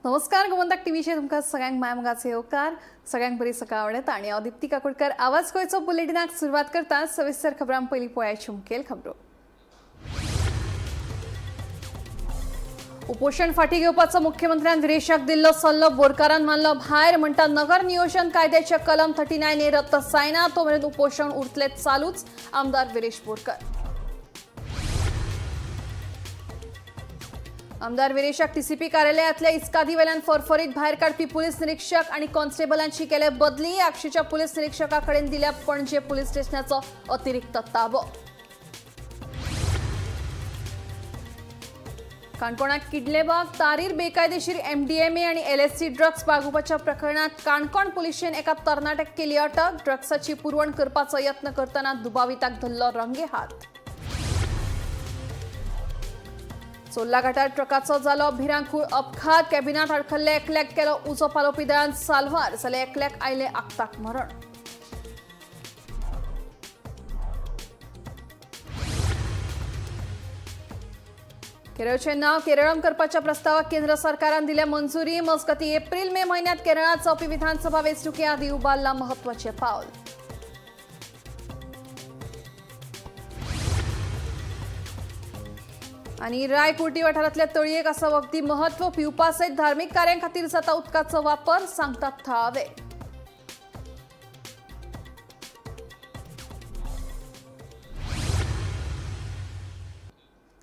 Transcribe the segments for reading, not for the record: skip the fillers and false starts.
नमस्कार, गोमंतक टीव्हीचेर तुमकां सगळ्यांक मायमोगाचो येवकार. सगळ्यांक बरी सकाळ आवडटा आनी हांव दिप्ती काकोडकर आवाज गोंयचो बुलेटिनाक सुरवात करता. सविस्तर खबरां पयलीं पळयाची मुखेल खबरो. उपोशण फाटी घेवपाचो मुख्यमंत्र्यान विरेशाक दिल्लो सल्लो बोरकारान मानलो भायर. म्हणटा नगर नियोजन कायद्याचे कलम 39 ए रद्द जायना तो मेरेन उपोशण उरतले चालूच. आमदार विरेश बोरकर. आमदार विरेशाक टीसीपी कार्यालयातल्या इस्कादीवेल्यान फरफरीत भायर काडपी पुलीस निरीक्षक आणि कॉन्स्टेबलांची केले बदली. आगशीच्या पुलीस निरीक्षकाकडेन दिल्या पणजे पुलीस स्टेशनाचो अतिरिक्त ताबो. काणकोणात किडलेबाग तारीर बेकायदेशीर एमडीएमए आणि एलएससी ड्रग्स बागोवपाच्या प्रकरणात काणकोण पुलिशेन एका तरणाट्याक केली अटक. ड्रग्साची पुरवण करपाचो यत्न करतना दुबाविताक धरलो रंगेहात. चोर्ला घाटार ट्रकाचो जालो भिरांकूळ अपघात. कॅबिनात आडखल्ले एकल्याक केलो उजो पालोवपी दळान साल्वार, जाल्यार एकल्याक आयले आक्ताक मरण. केरळचें नांव केरळम करपाच्या प्रस्तावाक केंद्र सरकारान दिल्या मंजुरी. मजगती एप्रिल मे म्हयन्यात केरळात जावपी विधानसभा वेंचणुके आदीं उबारलां म्हत्वाचें पावल. आनी रायकुर्टी वाठारांतल्या तळयेक आसा वखदी म्हत्व. पिवपा सयत धार्मीक कार्यां खातीर जाता उदकाचो वापर, सांगतात थळावे.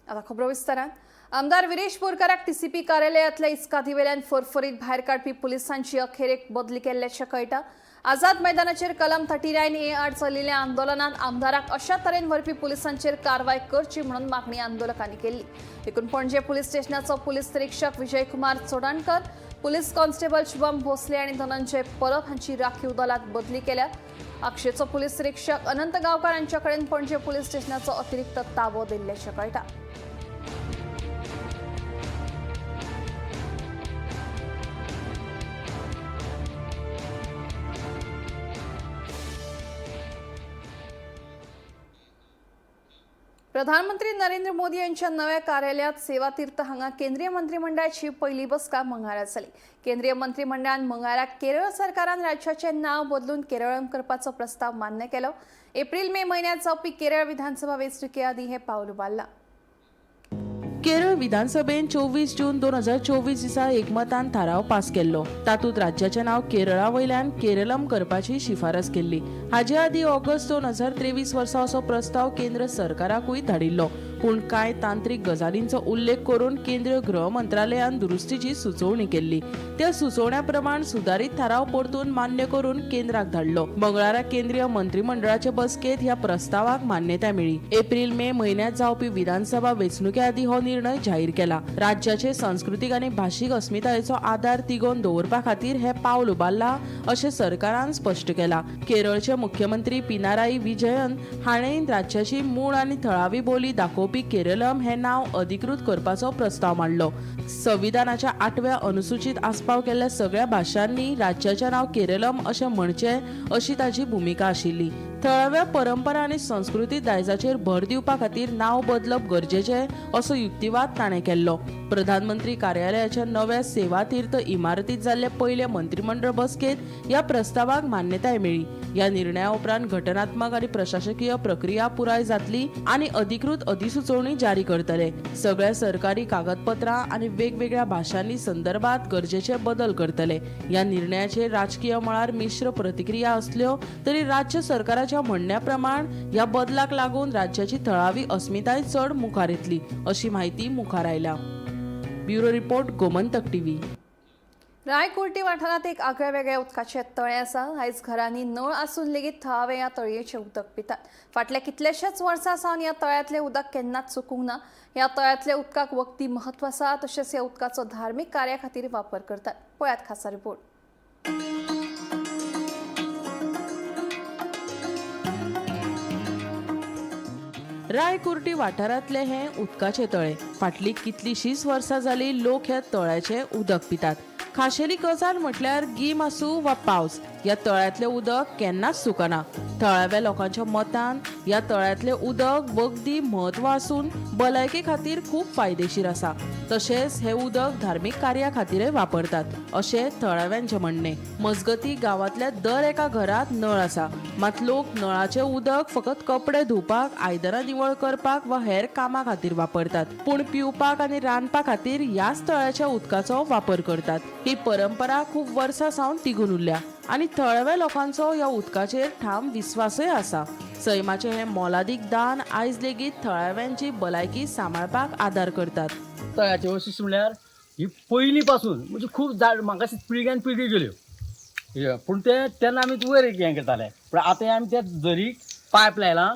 आता खबरो विस्तारान. आमदार विरेश बोरकाराक टीसीपी कार्यालयांतल्या इस्कादीवेल्यान फरफरीत भायर काडपी पुलिसांची अखेरेक बदली केल्ल्याचें कळटा. आझाद मैदानाचेर कलम 39 ए आड चलिल्ल्या आंदोलनात आमदाराक अशा तरेन व्हरपी पुलिसांचेर कारवाय करची म्हणून मागणी आंदोलकांनी केल्ली. देखून पणजे पुलीस स्टेशनाचो पुलीस निरीक्षक विजयकुमार चोडणकर, पुलीस कॉन्स्टेबल शुभम भोसले आनी धनंजय परब हांची राखीव दलात बदली केल्या. आगशेचो पुलीस निरीक्षक अनंत गांवकार हांच्या कडेन पणजे पुलीस स्टेशनाचो अतिरिक्त ताबो दिल्ल्याचें कळटा. प्रधानमंत्री नरेंद्र मोदी यांच्या नव्या कार्यालयात सेवातीर्थ हांगा केंद्रीय मंत्रिमंडळाची पहिली बसका मंगळारा जाली. केंद्रीय मंत्रिमंडळान मंगळाराक केरळ सरकारान राज्याचें नांव बदलून केरळम करपाचो प्रस्ताव मान्य केलो. एप्रिल मे म्हयन्यात जावपी केरळ विधानसभा वेंचणुके आदीं हें पावल उबारलां. केरळ विधानसभेन 24 जून 2024 दिसा एकमतान थाराव पास केल्लो. तातूंत राज्याचें नांव केरळा वयल्यान केरलम करपाची शिफारस केल्ली. हाचे आदीं ऑगस्ट 2023 वर्सा असो प्रस्ताव केंद्र सरकाराकूय धाडिल्लो, पूण कांय तांत्रीक गजालींचो उल्लेख करून केंद्रीय गृह मंत्रालयान दुरुस्तीची सुचोवणी केल्ली. त्या सुचोवण्या प्रमाण सुदारीत थाराव परतून मान्य करून केंद्राक धाडलो. मंगळारा केंद्रीय मंत्रिमंडळाचे बसकेत ह्या प्रस्तावाक मान्यताय मेळ्ळी. एप्रिल मे म्हयन्यात जावपी विधानसभा वेंचणुके आदीं हो निर्णय जाहीर केला. राज्याचे संस्कृतीक आनी भाशीक अस्मितायेचो आदार तिगोवन दवरपा खातीर हे पावल उबारला अशें सरकारान स्पश्ट केला. केरळचे मुख्यमंत्री पिनाराई विजयन हाणें राज्याची मूळ आनी थळावी बोली दाखोवपी केरलम हे नांव अधिकृत करपाचो प्रस्ताव मांडलो. संविधानाच्या 8व्या अनुसुचीत आस्पाव केल्ल्या सगळ्या भाशांनी राज्याचें नांव केरलम अशें म्हणचें अशी ताची भुमिका आशिल्ली. थळाव्या परंपरा आनी संस्कृती दायजाचेर भर दिवपा खातीर नांव बदलप गरजेचें असो युक्तिवाद ताणें केल्लो. प्रधानमंत्री कार्यालयाच्या नव्या सेवातीर्थ इमारतीत जाल्ले पयले मंत्रिमंडळ बसकेत ह्या प्रस्तावाक मान्यताय मेळ्ळी. ह्या निर्णया उपरांत घटनात्मक आनी प्रशासकीय प्रक्रिया पुराय जातली आनी अधिकृत अधिसुचोवणी जारी करतले. सगळ्या सरकारी कागदपत्रां आनी वेगवेगळ्या भाशांनी संदर्भात गरजेचे बदल करतले. ह्या निर्णयाचेर राजकीय मळार मिश्र प्रतिक्रिया असल्यो तरी राज्य सरकाराच्या म्हणण्या प्रमाण ह्या बदलाक लागून राज्याची थळावी अस्मिताय चड मुखार येतली अशी माहिती मुखार आयल्या. Bureau report, Gomantak TV. Raykurti वाठारांत एक आगळ्या वेगळ्या उदकाचें तळें आसा. आयज घरांनी नळ आसून लेगीत थळावे ह्या तळयेचें उदक पितात. फाटल्या कितल्याशाच वर्सां सावन ह्या तळ्यांतलें उदक केन्नाच चुकूंक ना. ह्या तळ्यांतल्या उदकाक वखदी म्हत्व आसा, तशेंच ह्या उदकाचो धार्मीक कार्या खातीर वापर करतात. पळयात खासा रिपोर्ट. रायकुर्टी वाठारांतलें हें उदकाचें तळें. फाटलीं कितलींशींच वर्सां जालीं लोक ह्या तळ्याचें उदक पितात. खाशेली गजाल म्हटल्यार गीम आसूं वा पावस, ह्या तळ्यांतलें उदक केन्नाच सुकना. थळाव्या लोकांच्या मतान ह्या तळ्यांतलें उदक वखदी म्हत्व आसून भलायके खातीर खूब फायदेशीर आसा. तशेंच हें उदक धार्मीक कार्या खातीरय वापरतात अशें थळाव्यांचें म्हणणें. मजगतीं गांवांतल्या दर एका घरांत नळ आसा, मात लोक नळाचें उदक फकत कपडे धुवपाक, आयदनां निवळ करपाक वा हेर कामां खातीर वापरतात. पूण पिवपाक आनी रांदपा खातीर ह्याच तळ्याच्या उदकाचो वापर करतात. ही परंपरा खूब वर्सां सावन तिगून उरल्या आनी थळाव्या लोकांचो ह्या उदकाचेर ठाम विस्वासय आसा. सैमाचें हें मोलादीक दान आयज लेगीत थळाव्यांची भलायकी सांबाळपाक आदार करतात. तळ्याचे वैशिश्ट म्हणल्यार ही पयलीं पासून म्हणजे खूब जाड म्हाका पिळग्यान पिळगी गेल्यो हे, पूण ते तेन्ना आमी वयर हें करताले, पूण आतां आमी त्या झरीक पायप लायला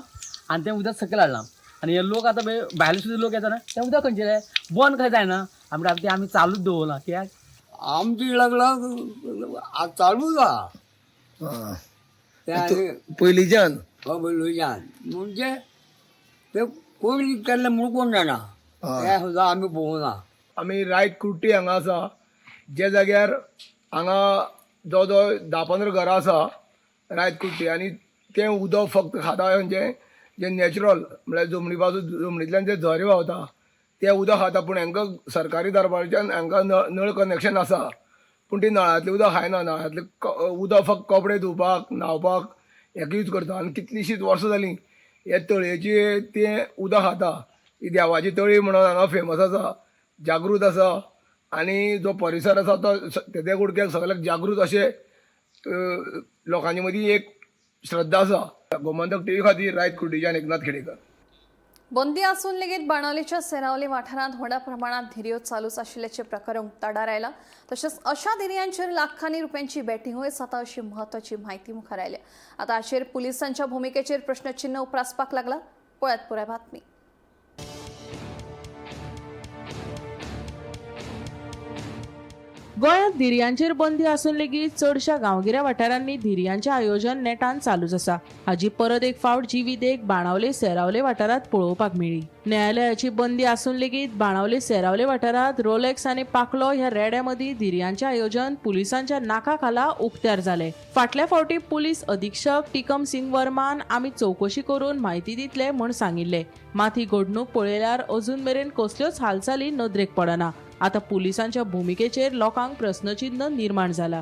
आनी तें उदक सकयल हाडलां. आनी हे लोक आतां पळय भायले सुद्दां लोक येता ना, तें उदक खंयचें बंद खंय जायना, आमी आतां तें आमी चालूच दवरलां कित्याक आमची लग्नां चालूच आहा. ते आनी पयलींच्यान पयलुच्यान म्हणजे ते कोण केल्लें म्हणून कोण जाणा, तें सुद्दां आमी पळोवना. आमी रायट कुर्टी हांगा आसा, जे जाग्यार हांगा जवळ जवळ 10-15 घरां आसा रायत कुर्टी, आनी तें उदक फक्त खाता म्हणजे जें नॅचरल म्हळ्यार जमनी पासून जमनींतल्यान जे झरे व्हांवता तें उदक खाता. पूण हांकां सरकारी दरबारच्यान हांकां नळ कनेक्शन आसा, पूण ती नळांतलें उदक खायना. नळांतलें उदक फक्त कपडे धुवपाक, न्हांवपाक हेका यूज करता. आनी कितलींशींच वर्सां जालीं हे तळयेची तें उदक खाता. ही देवाची तळी म्हणून हांगा फेमस आसा, जागृत आसा, आनी जो परिसर आसा तो तेद्या कुडक्याक सगळ्याक जागृत अशें लोकांचे मदीं एक श्रद्धा आसा. गोमंतक टीव्ही खातीर रायत कुर्डीच्यान एकनाथ खेडेकर. बंदी असून लेगीत बाणावलीच्या सेरावली वाठारांत व्हडा प्रमाणात धिरयो चालूच आशिल्ल्याचें प्रकरण उक्ताडार आयलां. तशेंच अशा धिरयांचेर लाखांनी रुपयांची बॅटिंगूय जाता अशी म्हत्वाची म्हायती मुखार आयल्या. आतां हाचेर पुलिसांच्या भुमिकेचेर प्रश्नचिन्ह उप्रासपाक लागला. पळयात पुराय बातमी. गोंयांत धिरयांचेर बंदी आसून लेगीत चडश्या गांवगिऱ्या वाठारांनी धिरयांचें आयोजन नेटान चालूच आसा. हाजी परत एक फावट जिवी देख बाणावले सेरावले वाठारांत पळोवपाक मेळ्ळी. न्यायालयाची बंदी आसून लेगीत बाणावले सेरावले वाठारांत रोलेक्स आनी पाकलो ह्या रेड्या मदीं धिरयांचें आयोजन पुलिसांच्या नाका खाला उक्त्यार जालें. फाटल्या फावटी पुलीस अधीक्षक टिकम सिंग वर्मान आमी चवकशी करून म्हायती दितले म्हूण सांगिल्लें, मात ही घडणूक पळयल्यार अजून मेरेन कसल्योच हालचाली नदरेक पडना. आता पुलिसांच्या भुमिकेचेर लोकांक प्रश्नचिन्ह निर्माण जाला.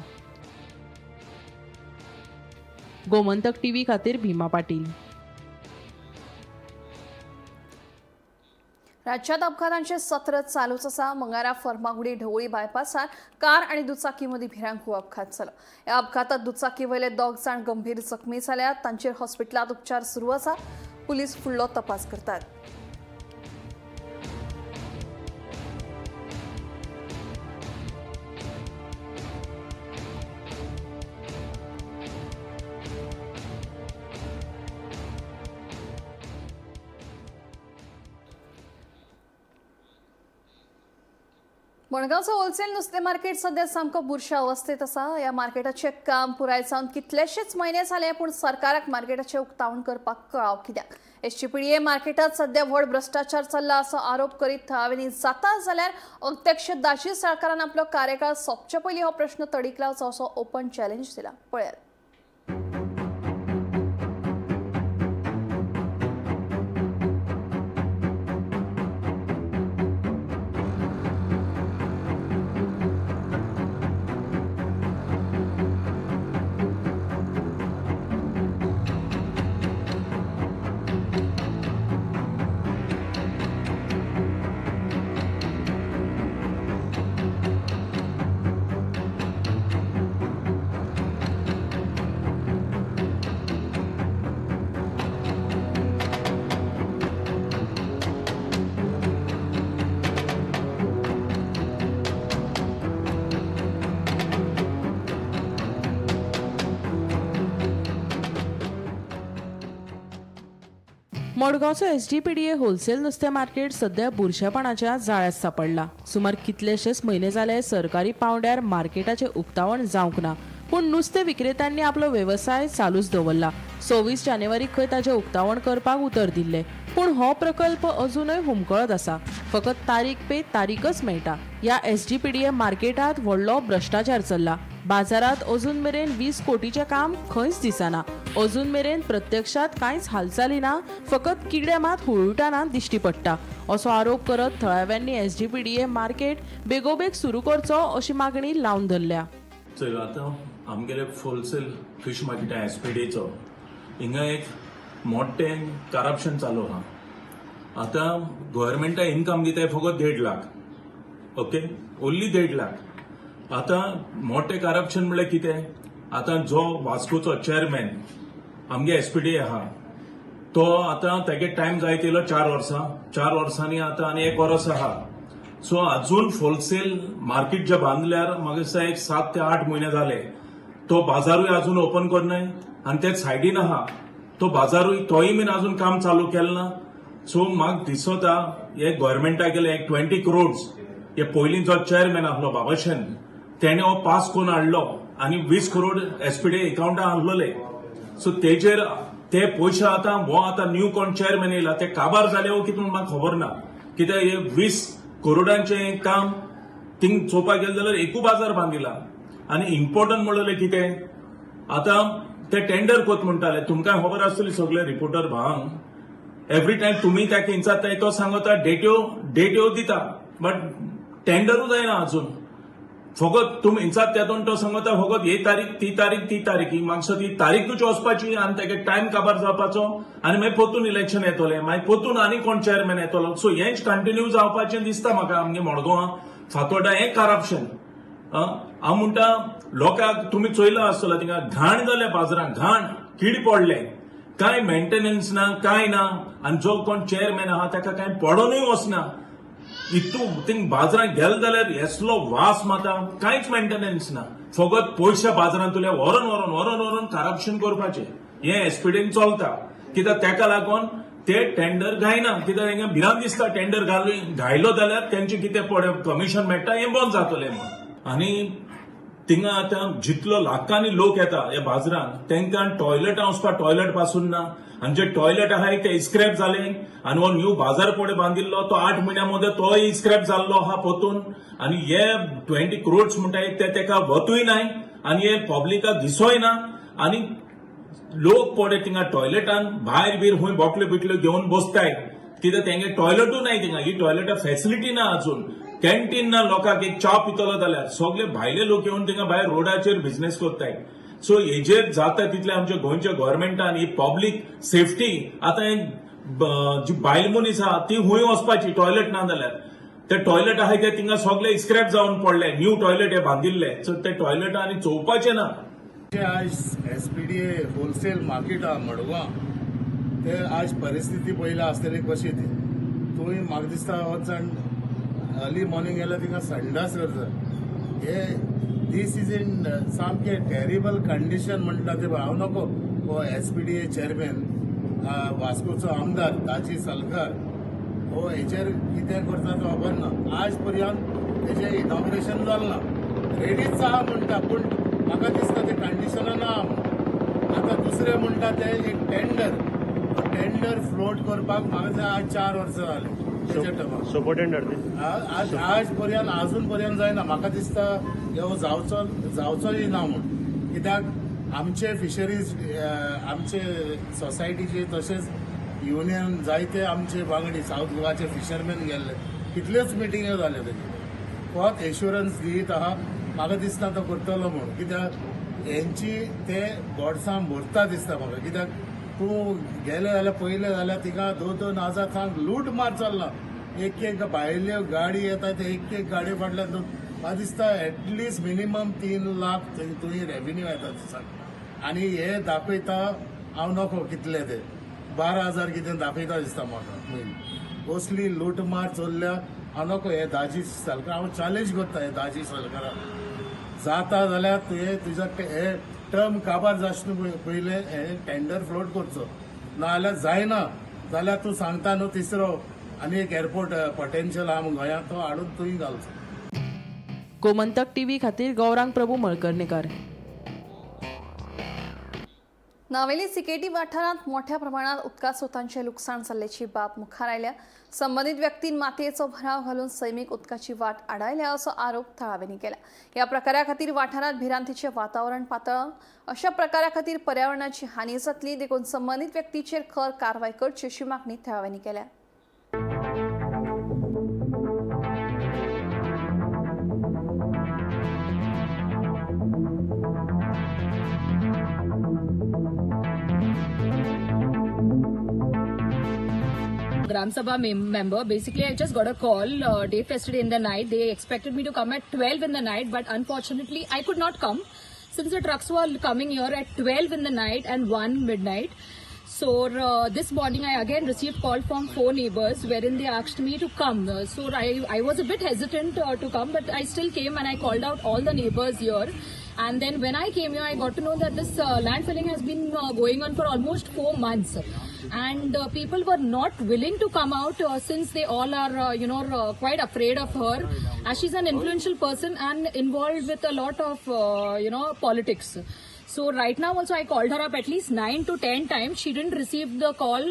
गोमंतक टीव्ही खातीर भीमा पाटील. राज्यात अपघातांचे सत्र चालूच आसा. मंगळारा फर्मागुडी ढवळी बायपासार कार आणि दुचाकीमध्ये भिरांकूळ अपघात जालो. ह्या अपघातात दुचाकी वयले दोग जाण गंभीर जखमी जाल्यात. तांचेर हॉस्पिटलांत उपचार सुरू आसा. पुलीस फुडलो तपास करतात. मडगांवचं होलसेल नुस्तें मार्केट सध्या सामको बुरशा अवस्थेत आसा. ह्या मार्केटाचें काम पुराय जावन कितलेशेच म्हयने जाले, पूण सरकाराक मार्केटाचें उक्तावण करपाक कळाव कित्याक? एसजीपीडीए मार्केटात सध्या व्हड भ्रश्टाचार चल्ला असो आरोप करीत थळाव्यांनी जाता जाल्यार अध्यक्ष दाजी साळकारान आपलो कार्यकाळ सोंपचे पयलीं हो प्रश्न तडीक लावचो असो ओपन चॅलेंज दिला. पळयात. मडगांवचो एसजीपीडीए होलसेल नुस्तें मार्केट सध्या बुरशेपणाच्या जाळ्यांत सांपडला. सुमार कितलेशेच म्हयने जाले सरकारी पावंड्यार मार्केटाचें उक्तावण जावंक ना, पूण नुस्तें विक्रेत्यांनी आपलो वेवसाय चालूच दवरला. 26 जानेवारीक खंय ताचें उक्तावण करपाक उतर दिल्लें, पूण हो प्रकल्प अजूनय हुमकळत आसा. फकत तारीख पे तारीखच मेळटा. ह्या एसजीपीडीए मार्केटांत व्हडलो भ्रश्टाचार चल्ला. बाजारात अजून मेरेन 20 कोटीचें काम खंयच दिसना. अजून मेरेन प्रत्यक्षात कांयच हालचाली ना, फकत किडे मात हुळहुळटाना दिश्टी पडटा असो आरोप करत थळाव्यांनी एसजीपीडीए मार्केट बेगोबेग सुरू करचो अशी मागणी लावन धरल्या. चल आतां आमगेले होलसेल फिश मार्केट आहा एसपीडीचो, हिंगा एक मोठें करप्शन चालू आहा. आतां गव्हर्मेंटा इनकम दिताय फकत 1.5 लाख, ओके, ओन्ली 1.5 लाख. आतां मोठें करप्शन म्हणल्यार कितें, आतां जो वास्कोचो चेअरमॅन आमगे एसपीडी आहा तो आतां तेगे टायम जायत येयलो 4 वर्सां, 4 वर्सांनी आतां आनी 1 वर्स आहा. सो अजून होलसेल मार्केट जे बांदल्यार म्हाका दिसता एक 7 ते 8 म्हयने जाले, तो बाजारूय अजून ओपन करनाय आनी ते सायडीन आहा तो बाजारूय तोय बीन अजून काम चालू केलें ना. सो म्हाका दिसता हे गव्हर्मेंटा गेले एक 20 करोड्स हे पयलीं जो चेअरमॅन आहलो बाबाशेन तेणे हो पास करून हाडलो आनी 20 करोड एसपीडी एकाउंटान आहलोले. सो तेजेर ते पयशे आतां हो आतां न्यू कोण चेअरमॅन येयला ते काबार जाले हो कितें म्हूण म्हाका खबर ना. कित्याक हे 20 करोडांचें काम थिंग चोवपाक गेलें जाल्यार एकू बाजार बांदिला. आनी इम्पोर्टंट म्हणलें कितें, आतां ते टेंडर कोत म्हणटाले, तुमकां खबर आसतली सगळे रिपोर्टर भावांक, एवरी टायम तुमी ताका विचारताय तो सांगता डेट्यो डेट्यो दिता, बट टेंडरूय जायना अजून. फकत तुमी विचारता तेतून तो सांगता फकत ही तारीख ती तारीख ती तारीख, ही मातसो ती तारीखूच वचपाची आनी तेगे टायम काबार जावपाचो आनी मागीर परतून इलेक्शन येतलें, मागीर परतून आनी कोण चेअरमॅन येतलो. सो हेंच कंटिन्यू जावपाचें दिसता म्हाका आमगे मडगांवां फातोर्डा हें करप्शन. हांव म्हणटा लोकांक तुमी चोयला आसतलो थिंगा घाण जाल्या बाजारांत, घाण कीड पडले, कांय मेंटेनन्स ना कांय ना आनी जो कोण चेअरमॅन आहा ताका कांय पडोनूय वचना. इतू थिंग बाजारांत गेले जाल्यार येसलो वास माता, कांयच मेंटेनन्स ना, फकत पयशे बाजारांतले व्हरोन व्हरोन व्हरोन व्हरोन करप्शन करपाचें हें एसपीडीन चलता. कित्याक तेका लागून ते टेंडर घायना, कित्याक तेंकां भिरांत दिसता टेंडर घायलो जाल्यार तेंचें कितें पडे कमिशन मेळटा हें बंद जातलें म्हूण. आनी थिंगा आतां जितलो लाखांनी लोक येता ह्या बाजारांत तेंकां टॉयलेटां वचपाक टॉयलेट पासून ना आनी जे टॉयलेट आहाय ते स्क्रॅप जाले आनी हो न्यू बाजार पडे बांदिल्लो तो 8 म्हयन्या मदें तोय स्क्रॅप जाल्लो आहा पोतून. आनी हे 20 करोड्स म्हणटाय ते तेका वतूय नाय आनी हे पब्लिकाक दिसोय ना. आनी लोक पडे थिंगा टॉयलेटान भायर बीर खूंय बोटल्यो बिटल्यो घेवन बसताय, कित्याक तेंगे टॉयलेटूय नाय थिंगा, ही टॉयलेटा फॅसिलिटी ना अजून, कॅन्टीन ना, लोकांक एक च्या पितलो जाल्यार सगळे भायले लोक येवन थिंगा भायर रोडाचेर बिझनेस करताय. सो हेजेर जाता तितले आमच्या गोंयच्या गव्हर्मेंटान ही पब्लीक सेफ्टी आतां जी बायल मनीस आहा ती खूंय वचपाची टॉयलेट ना जाल्यार, ते टॉयलेट आहाय ते थिंगा सगळे स्क्रॅप जावन पडले, न्यू टॉयलेट हे बांदिल्ले, सो ते टॉयलेट आनी चोवपाचें ना. आज एसपीडीए होलसेल मार्केट आहा मडगांव, ते आज परिस्थिती पळयल्या आसतली कशी ती. तुमी म्हाका दिसता वचन अर्ली मॉर्निंग गेल्यार थिंगा संडास करता. हे these is in सामकें टेरिबल कंडिशन म्हणटा ते. हांव नको हो एसपीडीए चेअरमॅन वास्कोचो आमदार ताजी सलकार हो हेचेर कितें करता तो खबर ना. आज पर्यंत तेजें इनॉग्रेशन जालें ना, रेडीच आहा म्हणटा, पूण म्हाका दिसता ते कंडिशनान ना म्हूण. आतां दुसरें म्हणटा ते एक टेंडर टेंडर फ्लोट करपाक म्हाका आज 4 वर्सां जाले तेच्या टर्माक. आज आज पर्यंत अजून पर्यंत जायना. म्हाका दिसता हो जावचो जावचोय ना म्हूण, कित्याक आमचे फिशरीज आमचे सोसायटीचे तशेंच युनियन जायते आमचे वांगडी सावथ गोवाचे फिशरमॅन गेल्ले, कितल्योच मिटिंग्यो जाल्यो तेजे, फकत एश्युरन्स दित आहा. म्हाका दिसता तो करतलो म्हूण, कित्याक हेंची ते गोडसां भरता दिसता म्हाका. कित्याक तूं गेले जाल्यार पयलें जाल्यार थिंगा 2-2 हजार थांग लूट मार चल्ला, एक एक भायल्यो गाडी येता ते एक एक गाडी फाटल्यान म्हाका दिसता एटलिस्ट मिनिमम 3 लाख तुवें रेवेन्यू येता दिसाक. आनी हे दाखयता हांव नको कितले ते 12,000 कितें दाखयता दिसता म्हाका. कसली लूटमार चल्ल्या हांव नको. हे दाजी सलकार हांव चॅलेंज करता, हे दाजी सलकाराक जाता जाल्यार तुवें तुज्या हे टर्म काबार जावचे पयलें हे टेंडर फ्लोट करचो, ना जाल्यार जायना जाल्यार तूं सांगता न्हू तिसरो आनी एक एअरपोर्ट पोटेन्शियल आहा गोंयांत तो हाडून तुवें घालचो. गोमंतक टीव्ही खातीर गौरांग प्रभू मळकर्णेकर. नावेली सिकेटी वाठारांत मोठ्या प्रमाणात उदका स्रोतांचें लुकसाण जाल्ल्याची बाब मुखार आयल्या. संबंदीत व्यक्तीन मातयेचो भराव घालून सैमीक उदकाची वाट आडायल्या असो आरोप थळाव्यांनी केला. ह्या प्रकारा खातीर वाठारांत भिरांतीचें वातावरण पातळ्ळां. अशा प्रकारा खातीर पर्यावरणाची हानी जातली, देखून संबंदीत व्यक्तीचेर खर कारवाय करची अशी मागणी थळाव्यांनी केल्या. Gram Sabha member. Basically, I just got a call day yesterday in the night. They expected me to come at 12 in the night, but unfortunately, I could not come since the trucks were coming here at 12 in the night and 1 midnight. So this morning, I again received call from 4 neighbors wherein they asked me to come. So I was a bit hesitant to come, but I still came and I called out all the neighbors here. And then when I came here, I got to know that this landfilling has been going on for almost 4 months. And people were not willing to come out since they all are, quite afraid of her, as she's an influential person and involved with a lot of, politics. So right now also I called her up at least 9 to 10 times. She didn't receive the call.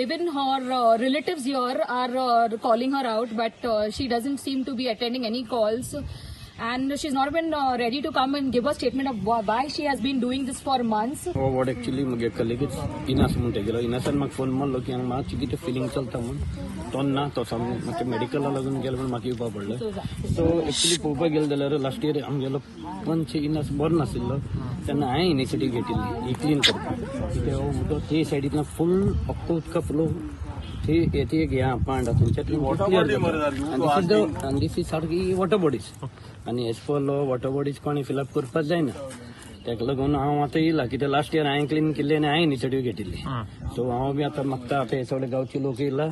Even her relatives here are calling her out, but she doesn't seem to be attending any calls. And she's not even ready to come and give a statement of why she has been doing this for months. हो ward actually म्हगे कलिगूच इनास म्हणटा गेलो. इनासान म्हाका phone मारलो की हांगा मातशें कितें फिलींग चलता म्हूण. तो ना तो मातशें मेडिकला लागून गेलो म्हूण म्हाका येवपा पडलें. सो एक्चुअली पळोवपाक गेलो जाल्यार लास्ट इयर आमगेलो पंच इनास बरो नाशिल्लो तेन्ना हांवें इनिशिएटीव घेतिल्ली ही क्लीन करपाक. कित्याक हो उदक ते सायडींतल्यान फूल फक्त उदका फ्लो ती ती एक हें पांड आसा थंयच्यातली क्लियर जाता. आनी दीस is सारकी वॉटर बॉडीज आनी as per law water bodies कोणें फिलअप करपाक जायना. ताका लागून हांव आतां येयला कित्याक लास्ट इयर हांवें क्लीन केल्ली आनी हांवें इनिशिएटीव घेतिल्ली. सो हांव बी आतां मागता आतां हे सगळे गांवचे लोक येयला.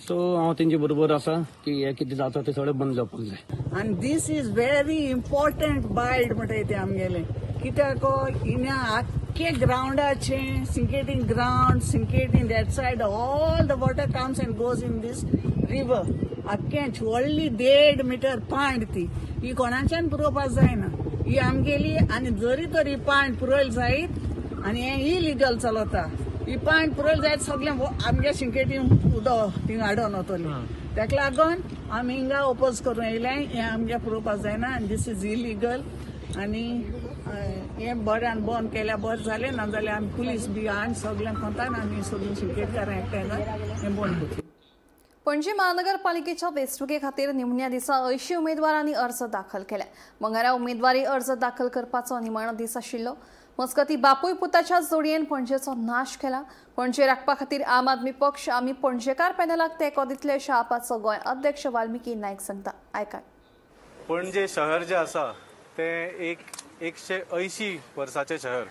सो हांव तेंचे बरोबर आसा की हें कितें जाता तें सगळें बंद जावपाक जाय. आनी this is very important bind म्हणटा तें आमगेलें. कित्याक हिंगा आख्खे ग्रावंडाचे Sinquerim ground, Sinquerim that side all the water comes and goes in this river. आख्खें व्हडली 1.5 मिटर पांड ती ही कोणाच्यान पुरोवपाक जायना. ही आमगेली आनी जरी तर ही पांड पुरयल जायत आनी हें इलिगल चलता. ही पांड पुरयल जायत सगळें आमगे सिंकेटी उदक थिंगा हाडून वतली. ताका लागून आमी हिंगा ओपोज करून येयलें. हें आमगे पुरोवपाक जायना आनी this is illegal. आनी हें बऱ्यान बंद केल्यार बरें जालें, नाजाल्यार आमी पुलीस बी हाडून सगळ्यांक कोंतान आमी सगळीं सिंकेटकारां एकठांय जावन हें बंद करतलीं. पणजी महानगरपालिकेच्या वेंचणुके खातीर निमण्या दिसा 80 उमेदवारांनी अर्ज दाखल केले. मंगळारा उमेदवारी अर्ज दाखल करपाचो निमाणो दीस आशिल्लो. मजगतीं बापूय पुताच्या जोडयेन पणजेचो नाश केला. पणजे राखपा खातीर आम आदमी पक्ष आमी पणजेकार पॅनलाक तेंको दितले अशें आपाचो गोंय अध्यक्ष वाल्मिकी नायक सांगता. आयकात. पणजे शहर जें आसा तें 180 वर्साचें शहर,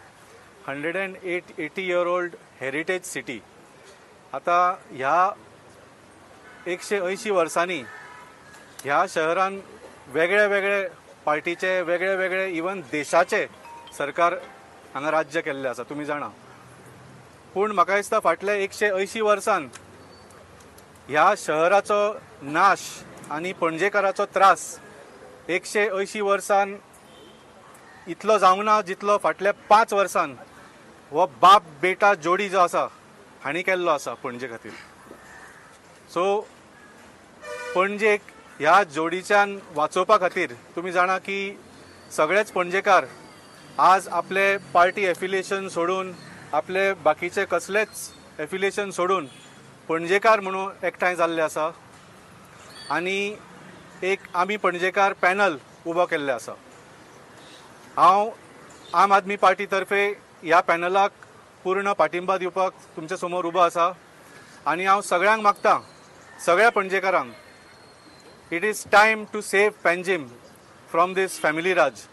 180 year old heritage city. आतां ह्या 180 वर्सांनी ह्या शहरान वेगळे वेगळे पार्टीचे, वेगळे वेगळे इवन देशाचे सरकार हांगा राज्य केल्लें आसा, तुमी जाणा. पूण म्हाका दिसता फाटल्या 180 वर्सान ह्या शहराचो नाश आनी पणजेकाराचो त्रास 180 वर्सान इतलो जावंक ना जितलो फाटल्या 5 वर्सान हो बाप बेटा जोडी जो आसा हांणी केल्लो आसा पणजे खातीर. सो पणजेक ह्या जोडीच्यान वाचोवपा खातीर तुमी जाणा की सगळेच पणजेकार आज आपले पार्टी एफिलिएशन सोडून, आपले बाकीचे कसलेच एफिलिएशन सोडून पणजेकार म्हणून एकठांय जाल्ले आसा आनी एक आमी पणजेकार पॅनल उबो केल्ले आसा. हांव आम आदमी पार्टी तर्फे ह्या पॅनलाक पूर्ण पाठिंबा दिवपाक तुमच्या समोर उबो आसा आनी हांव सगळ्यांक मागता, सगळ्या पणजेकारांक, it is time to save Panjim from this family raj.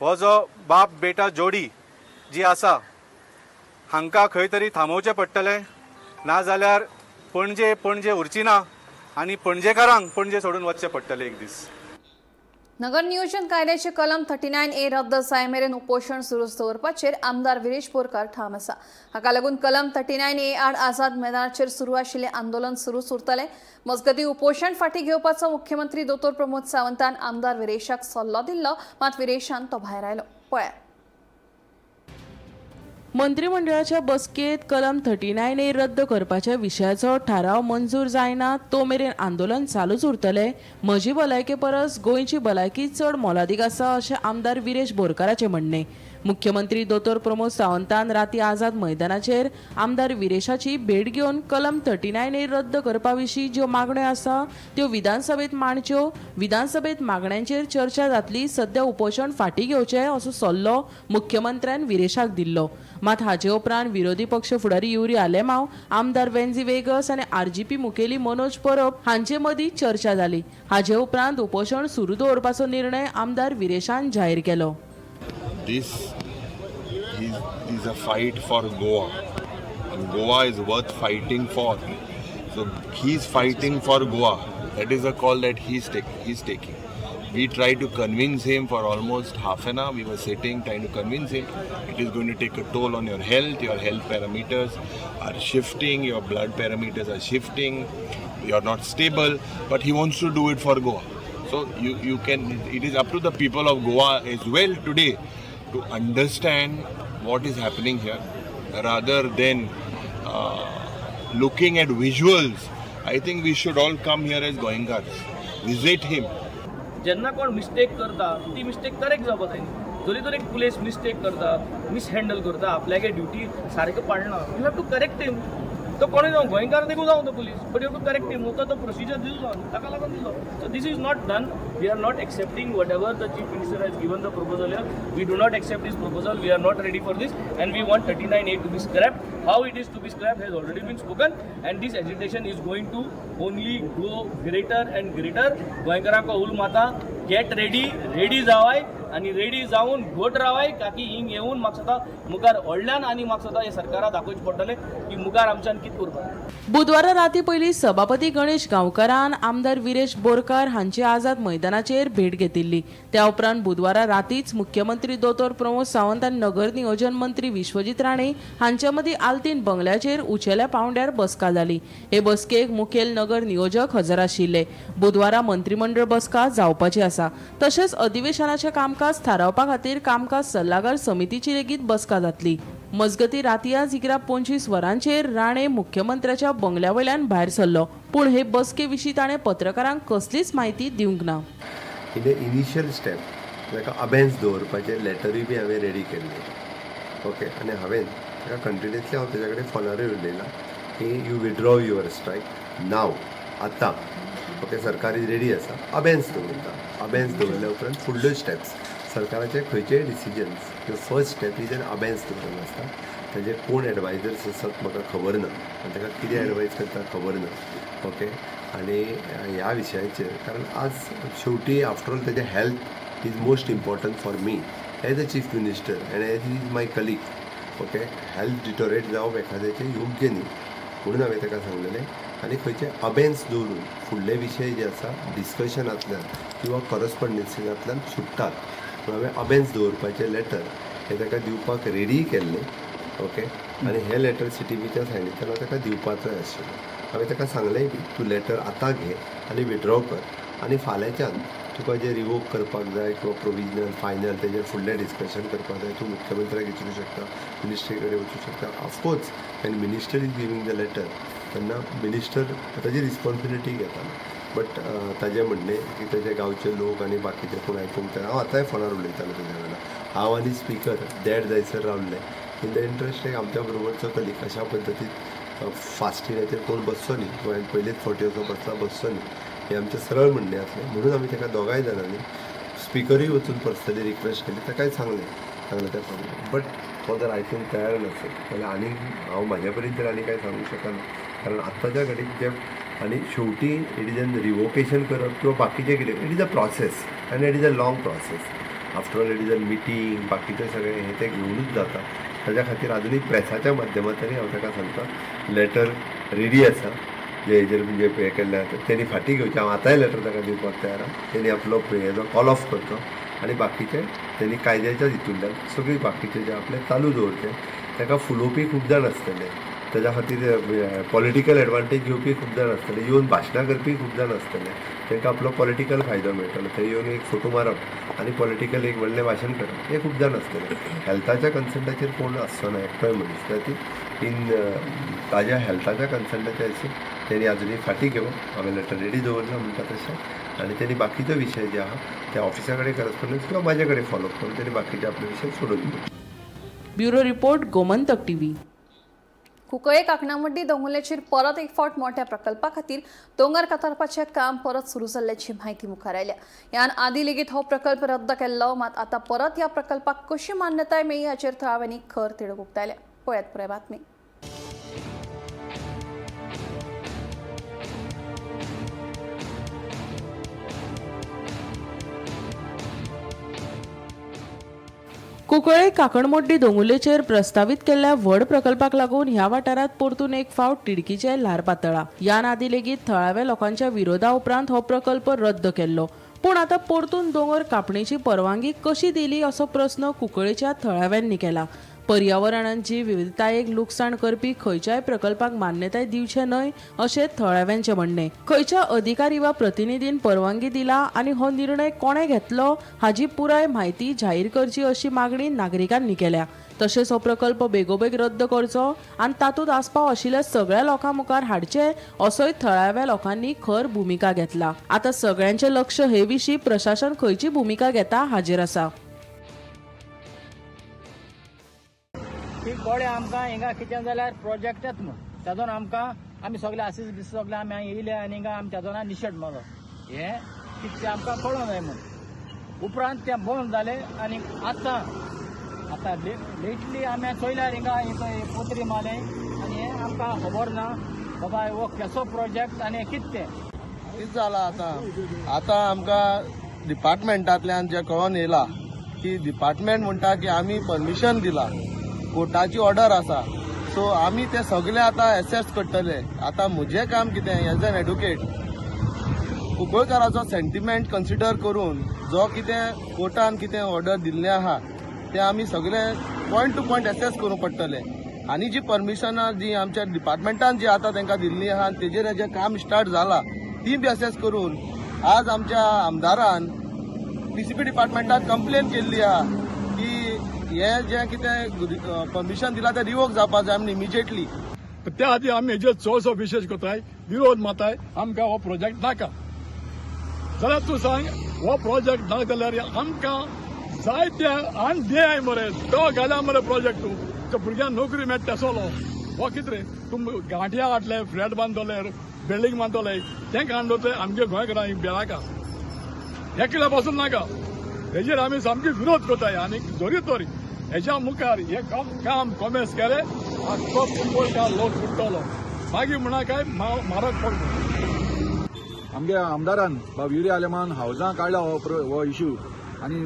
हो जो बाप बेटा जोडी जी आसा हांकां खंय तरी थांबोवचें पडटलें, नाजाल्यार पणजे पणजे उरची ना आनी पणजेकारांक पणजे सोडून वचचें पडटलें एक दीस. नगर नियोजन कायद्याचे कलम 39A रद्द जाय मेरेन उपोशण सुरूच दवरपाचेर आमदार विरेश बोरकार ठाम आसा. हाका लागून कलम 39A आड आझाद मैदानाचेर सुरू आशिल्लें आंदोलन सुरूच उरतलें. मजगतीं उपोशण फाटीं घेवपाचो मुख्यमंत्री दोतोर प्रमोद सावंतान आमदार विरेशाक सल्लो दिल्लो, मात विरेशान तो भायर आयलो. पळयात. मंत्रीमंडळाच्या बसकेत कलम 39A रद्द करपाच्या विशयाचो थाराव मंजूर जायना तो मेरेन आंदोलन चालूच उरतले. म्हजी भलायके परस गोंयची भलायकी चड मोलादीक आसा अशें आमदार विरेश बोरकाराचें म्हणणें. मुख्यमंत्री दोतोर प्रमोद सावंतान राती आझाद मैदानाचेर आमदार विरेशाची भेट घेवन कलम 39A रद्द करपा विशीं ज्यो मागण्यो आसा त्यो विधानसभेत मांडच्यो, विधानसभेत मागण्यांचेर चर्चा जातली, सध्या उपोशण फाटीं घेवचें असो सल्लो मुख्यमंत्र्यान विरेशाक दिल्लो. मात हाचे उपरांत विरोधी पक्ष फुडारी युरी आलेमाव, आमदार वेन्झी वेगस आनी आरजीपी मुखेली मनोज परब हांचे मदीं चर्चा जाली. हाचे उपरांत उपोशण सुरू दवरपाचो निर्णय आमदार विरेशान जाहीर केलो. This is a fight for Goa, and Goa is worth fighting for. So he's fighting for Goa. That is a call that he's taking. We tried to convince him for almost half an hour. We were sitting trying to convince him. It is going to take a toll on your health. Your health parameters are shifting. Your blood parameters are shifting. You are not stable. But he wants to do it for Goa. So you can. It is up to the people of Goa as well today to understand what is happening here, rather than looking at visuals. I think we should all come here as Goenkars, visit him. जेन्ना कोण mistake करता ती mistake correct जावपा जाय न्ही. जरी तर एक पुलीस मिस्टेक करता, मिसहँडल करता, आपल्यागे ड्युटी सारकें पाळना, you have to correct him. तो कोणूय जावं, गोंयकार देखून जावं तो police, but you have to correct him. तो प्रोसिजर दिलो जावं, ताका लागून दिलो. So this is not done. We are not accepting whatever the Chief Minister has given the proposal here. We do not accept this proposal. We are not ready for this and we want 39A to be scrapped. How it is to be scrapped has already been spoken and this agitation is going to only go greater and greater. गोंयकारांक उलो मारता, get ready, ready जावाय आनी ready जावन घट रावाय, काकी हिंग येवन म्हाका दिसता मुखार व्हडल्यान आनी म्हाका दिसता हे सरकारा दाखोवचें पडटलें की मुखार आमच्यान कितें करपाक. बुधवारा राती पयलीं सभापती गणेश गांवकारान आमदार विरेश बोरकार हांची आझाद मैदानाचेर भेट घेतिल्ली. त्या उपरांत बुधवारा रातीच मुख्यमंत्री दोतोर प्रमोद सावंत आनी नगर नियोजन मंत्री विश्वजीत राणे हांचे मदीं आल्तीन बंगल्याचेर उंचेल्या पावंड्यार बसका जाली. हे बसकेक मुखेल नगर नियोजक हजर आशिल्ले. बुधवारा मंत्रिमंडळ बसका जावपाची आसा. तशेंच अधिवेशनाचें कामकाज थारावपा खातीर कामकाज सल्लागार समितीची लेगीत बसका जातली. मजगती, रातया 11:25 वरांचेर राणे मुख्यमंत्र्याच्या बंगल्या वयल्यान भायर सरलो, पूण हे बसके विशीं ताणें पत्रकारांक कसलीच म्हायती दिवंक ना. इन the initial step ताका अबेन्स दवरपाचें लेटरूय बी हांवें रेडी केल्लें, ओके. आनी हांवें ताका कंटिन्युअसली हांव ताच्या कडेन फोनारूय उलयलां की you withdraw your strike now, आतां, ओके. सरकार is ready आसा, अबेन्स दवरता. अबेन्स दवरल्या उपरांत फुडल्यो स्टेप्स, सरकाराचे खंयचेय decisions, first step is an abeyance दवरप आसता. ताजे कोण एडवायजर्स आसात म्हाका खबर ना आनी ताका कितें एडवायज करता खबर ना, ओके. आनी ह्या विशयाचेर, कारण आज शेवटी आफ्टर ऑल ताजें health is most important for me as a Chief Minister and as is my colleague, okay. Health deteriorate जावप एखाद्याचें योग्य न्ही, म्हणून हांवें ताका सांगलेलें. आनी खंयचे अबेन्स दवरून फुडले विशय जे आसा डिस्कशनांतल्यान किंवा कॉरस्पॉन्डन्सींतल्यान सुट्टात. पूण हांवें अबेन्स दवरपाचें लेटर हें ताका दिवपाक रेडीय केल्लें, ओके. आनी हें लेटर सीटीपीच्या सायनींतल्यान हांव ताका दिवपाचोय आशिल्लो. हांवें ताका सांगलेंय बी, तूं लेटर आतां घे आनी विड्रॉ कर आनी फाल्यांच्यान तुका जें रिवोक करपाक जाय किंवा प्रोविजनल, फायनल, तेजेर फुडलें डिस्कशन करपाक जाय, तूं मुख्यमंत्र्याक विचारूं शकता, मिनिस्ट्री कडेन वचूं शकता. Of course, when minister is giving the letter, तेन्ना मिनिस्टर ताजी रिस्पॉन्सिबिलिटी घेता. बट ताजें म्हणणें की ताजे गांवचे लोक आनी बाकीचे कोण आयकूंक तयार. हांव आतांय फोनार उलयतालो तेज्या वांगडा. हांव आनी स्पिकर देड जायसर रावले इन the interest एक आमच्या बरोबरचो कलीग. अशा पद्दतीन फास्टिंगाचेर कोण बसचो न्ही, गोंयांत पयलेच फावटी असो बसला, बसचो न्ही, हें आमचें सरळ म्हणणें आसलें. म्हणून आमी ताका दोगांय जाणांनी, स्पिकरूय वचून पर्सनली रिक्वेस्ट केली, ताकाय सांगलें सांगलें त्या प्रमाणे. बट तो जर आयकूंक तयार नासत जाल्यार आनीक हांव म्हाज्या परीन तर आनी कांय सांगूंक शकना, कारण आत्ताच्या घडीक जे आनी शेवटी it is an revocation करप किंवा बाकीचें कितें, it is a process आनी it is a long process. After all, it is a meeting, बाकीचें सगळें हें तें घेवनूच जाता. ताज्या खातीर आजुनूय प्रेसाच्या माध्यमांतल्यानूय हांव ताका सांगता, लेटर रेडी आसा, जे हेजेर म्हणजे हें केल्लें आसा तेणी फाटीं घेवचें. हांव आतांय लेटर ताका दिवपाक तयार आहा. तेणी आपलो हेजो कॉल ऑफ करचो आनी बाकीचें तेणी कायद्याच्या हितूंतल्यान सगळीं बाकीचें जें आपलें चालू दवरचें. ताका फुलोवपी खूब जाण आसतले, ताज्या खातीर पॉलिटिकल एडवांटेज घेवपी खूब जाण आसतले, येवन भाशणां करपी खूब जाण आसतले. तांकां आपलो पॉलिटिकल फायदो मेळटलो. थंय येवन एक फोटो मारप आनी पॉलिटिकल एक व्हडलें भाशण करप हें खूब जाण आसतलें. हेल्थाच्या कन्सर्नाचेर कोण आसचो ना एकटोय मनीस. त्या खातीर इन ताज्या हेल्थाच्या कन्सर्नाच्या हिशोब तेणी आजुनूय फाटीं घेवप. हांवें लेटर रेडी दवरला म्हणटा तशें आनी तेणी बाकीचो विशय जे आहा ते ऑफिसा कडेन करस्पोंडन्स किंवा म्हाजे कडेन फॉलोअप करून तेणी बाकीचे आपले विशय सोडून दिवचे. Bureau report, Gomantak TV. Cuncolim काकणामड्डी दोंगुल्लेचेर परत एक फावट मोठ्या प्रकल्पा खातीर दोंगर कातरपाचें काम परत सुरू जाल्ल्याची म्हायती मुखार आयल्या. ह्यान आदी लेगीत हो प्रकल्प रद्द केल्लो, मात आतां परत ह्या प्रकल्पाक कशी मान्यताय मेळ्ळी हाचेर थळाव्यांनी खर तिडक उक्तायल्या. पळयात पुराय बातमी. कुंकळे काकणमोड्डी दोंगुल्लेचेर प्रस्तावीत केल्ल्या व्हड प्रकल्पाक लागून ह्या वाठारांत परतून एक फावट तिडकीचें ल्हार पातळ्ळां. ह्यान आदी लेगीत थळाव्या लोकांच्या विरोधा उपरांत हो प्रकल्प रद्द केल्लो, पूण आतां परतून दोंगर कापणेची परवानगी कशी दिली असो प्रस्न कुंकळेच्या थळाव्यांनी केला. पर्यावरणाची विविधतायेक लुकसाण करपी खंयच्याय प्रकल्पाक मान्यताय दिवचे न्हय अशें थळाव्यांचें म्हणणें. खंयच्या अधिकारी वा प्रतिनिधीन परवानगी दिला आनी हो निर्णय कोणें घेतलो हाजी पुराय म्हायती जाहीर करची अशी मागणी नागरिकांनी केल्या. तशेंच हो प्रकल्प बेगोबेग रद्द करचो आनी तातूंत आस्पाव आशिल्ल्या सगळ्या लोकां मुखार हाडचे असोय थळाव्या लोकांनी खर भुमिका घेतला. आतां सगळ्यांचें लक्ष हे विशीं प्रशासन खंयची भुमिका घेता हाजेर आसा. ती कळ्ळें आमकां हिंगा कितें जाल्यार प्रोजेक्ट येता म्हूण, तेदोन आमकां आमी सगळे आसीस बीस सगळे आमी येयले आनी हिंगा आमी तेदोना निशेध मारलो. हें कितें तें आमकां कळोंक जाय म्हूण. उपरांत तें बंद जालें आनी आतां आतां लेटली आमी चोयल्यार हिंगा पोत्री मारलें आनी हें आमकां खबर ना बाबा हो कसो प्रोजेक्ट आनी कितें तें. कितें जालां आतां आतां आमकां डिपार्टमेंटांतल्यान जें कळोन येयलां की डिपार्टमेंट म्हणटा की आमी परमिशन दिलां, कोर्टाची ऑर्डर आसा, सो आमी ते सगळे आतां एसेस करतले. आतां म्हजें काम कितें एज एन एडवोकेट, कुंकळकाराचो सेंटिमेंट कन्सिडर करून जो कितें कोर्टान कितें ऑर्डर दिल्लें आहा तें आमी सगळे पॉयंट टू पॉयंट एसेस करूंक पडटलें. आनी जी परमिशनां जी आमच्या डिपार्टमेंटान जी आतां तांकां दिल्ली आहा तेजेर जें काम स्टार्ट जालां ती बी एसेस करून आज आमच्या आमदारान पीसीपी डिपार्टमेंटाक कंप्लेन केल्ली आहा की हें जें कितें परमिशन दिलां तें रिवोक जावपा जाय आमी इमिजिएटली. त्या खातीर आमी हेजेर चडसो विशेश करताय, विरोध मारताय. आमकां हो प्रोजेक्ट नाका जाल्यार तूं सांग, हो प्रोजेक्ट ना जाल्यार आमकां जायते आनी दे मरे तो घाल्या मरे प्रोजेक्ट तूं त्या भुरग्यांक नोकरी मेळटा तेसोलो हो कितें रे तूं गांठया हाडले, फ्लॅट बांदतले, बिल्डींग बांदतले, तें काडून दवरतले आमगे गोंयकारांक बेळाका एकल्या पासून नाका. हेजेर आमी सामकी विरोध करताय आनी जरी तर हेज्या मुखार हें काम कॉमेस केलें आख्खो कुंकळकार लोक फुट्टलो, मागीर म्हणा काय म्हारग पडलो. आमगे आमदारान बाब युरी आलेमान हावजां काडला हो इश्यू आनी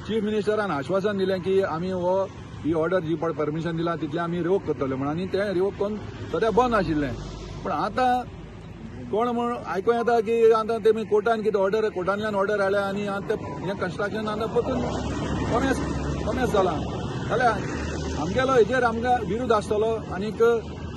चीफ मिनिस्टरान आश्वासन दिलें की आमी हो ही ऑर्डर जी पळय परमिशन दिला तितलें आमी रिवोक करतले म्हूण, आनी तें रिवोक करून सद्या बंद आशिल्लें. पूण आतां कोण म्हूण आयकूं येता की आतां तेमी कोर्टान कितें ऑर्डर, कोर्टांतल्यान ऑर्डर हाडल्या आनी आतां हें कन्स्ट्रक्शन आतां परतून कॉमेस जालां. जाल्यार आमगेलो हेजेर आमकां विरोध आसतलो. आनीक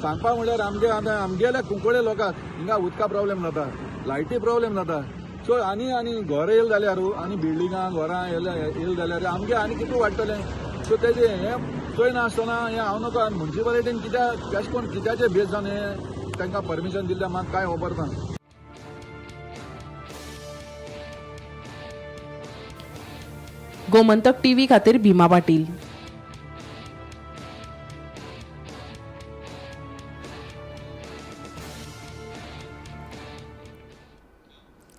सांगपा म्हणल्यार आमगे आतां आमगेल्या कुंकळे लोकांक हिंगा उदका प्रॉब्लेम जाता, लायटी प्रॉब्लेम जाता. सो आनी आनी घर येयले जाल्यार आनी बिल्डिंगां घरां येयले जाल्यार आमगे आनी कितें वाडटलें. सो तेजें हें चोयनासतना हें हांव नको आनी म्युनिसिपालिटीन कित्याक कशें करून कित्याचें बेज जावन हें तांकां परमिशन दिल्लें म्हाका कांय खबर ना. गोमंतक टीव्ही खातीर भीमा पाटील.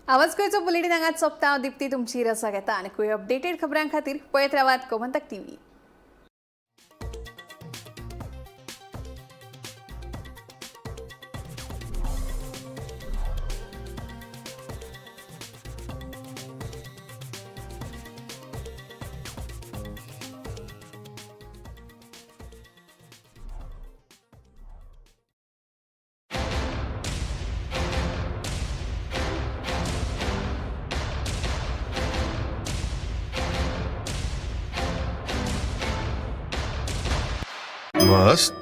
आवाज गोंयचो बुलेटीन हांगाच सोंपता. हांव दीप्ती तुमची रजा घेता आनी खंय अपडेटेड खबरां खातीर पळयत रावात गोमंतक टीव्ही. मस्त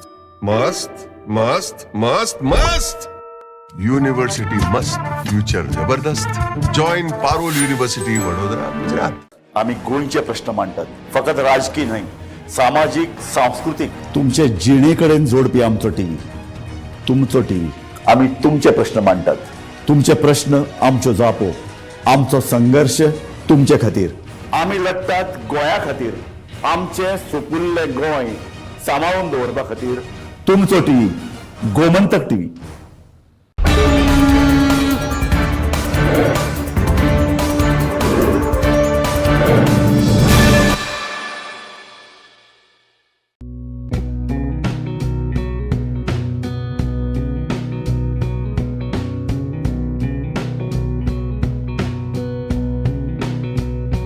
मस्त मस्त मस्त मस्त. युनिव्हर्सिटी मस्त, फ्युचर जबरदस्त. Join Parul university, Vadodara, Gujarat. आम्ही गोंयचे प्रश्न मांडटात, फकत राजकीय न्हय, सामाजीक, सांस्कृतीक, तुमचे जिणे कडेन जोडपी आमचो टीव्ही, तुमचो टीव्ही. आम्ही तुमचे प्रश्न मांडटात, तुमचे प्रश्न आमच्यो जापो, आमचो संघर्श तुमचे खातीर. आमी लढटात गोंया खातीर, आमचें सुपुल्लें गोंय सांबाळून दवरपा खातीर. तुमचो टीव्ही, गोमंतक टीव्ही.